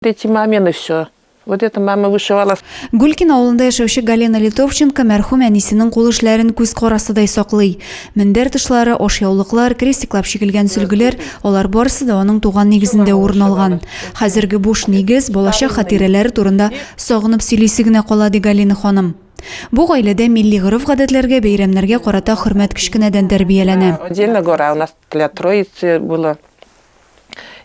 Эти мамины все. Вот это мама вышивала. Гулькин авылында яшәүче Галина Литовченко мәрхүм әнисенең кул эшләрен күз карасыдай саклый. Мендәр тышлары, ашъяулыклар, крестиклап чигелгән сөлгеләр, алар барысы да аның туган нигезендә урын алган. Хәзерге буш нигез, балачак хатирәләре турында сагынып сөйлисе генә кала, ди Галина ханым. Бу гаиләдә милли гореф-гадәтләргә, бәйрәмнәргә карата хөрмәт кечкенәдән тәрбияләнә. Отдельно гора у нас для Троицы было.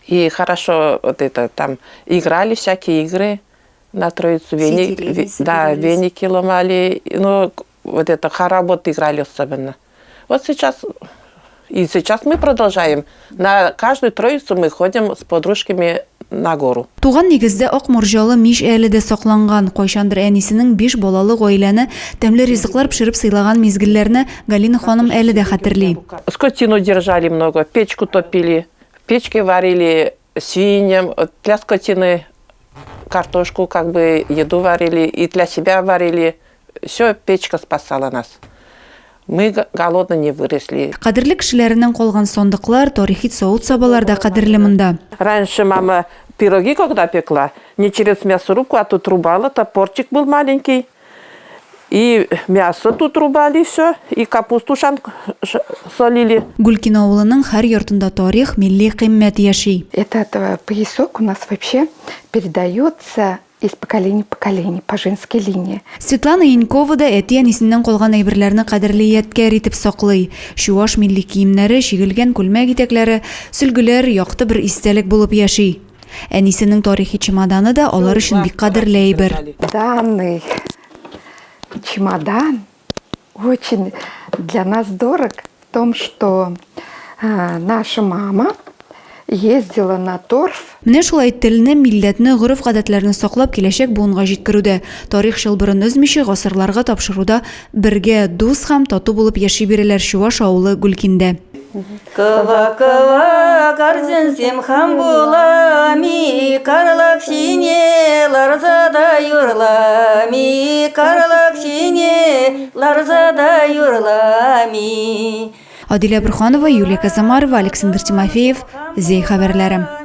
И хорошо вот это там играли всякие игры на Троицу. Веник, да, веники ломали. Ну, вот это хоровод играли особенно. Вот сейчас и сейчас мы продолжаем. На каждую Троицу мы ходим с подружками на гору. Туган нигездә ак морҗалы мич әле дә сакланган. Кайчандыр әнисенең биш балалы гаиләне тәмле ризыклар пешереп сыйлаган мизгелләрне Галина ханым әле дә хәтерли. Скотину держали много, печку топили, в печке варили свиньям, для скотины картошку, как бы еду варили, и для себя варили. Все, печка спасала нас. Мы голодно не выросли. Кадерле кешеләреннән калган сандыклар, тарихи савыт-сабалар да кадерле монда. Раньше мама пироги когда пекла, не через мясорубку, а тут рубала, топорчик был маленький. И мясо тут рубали все, и капусту шан солили. Гулькино авылының һәр йортында тарих, милли кыйммәт яши. Этот поясок у нас вообще передается из поколения в поколение по женской линии. Светлана Янькова да әти-әнисеннән калган әйберләрне кадерле ядкәр итеп саклый. Чуаш милли киемнәре, чигелгән күлмәк итәкләре, сөлгеләр якты бер истәлек булып яши. Әнисенең тарихи чемоданы да алар өчен бик кадерле әйбер. Данный чемодан очень для нас дорог в том, что наша мама ездила на торф. Менә шулай телне, милләтне, гореф-гадәтләрне саклап киләчәк буынга җиткерүдә, тарих чылбырын өзмичә гасырларга тапшыруда бергә дус һәм тату булып яши бирәләр чуваш авылы Гүлкиндә. Кӑвак-кӑвак арҫынсем хам пулам-и, Карлӑк ҫине ларса та юрлам-и, Карлӑк ҫине ларса та юрлам-и. Адилә Борһанова, Юлия Казамарова, Александр Тимофеев, Зәй хәбәрләре.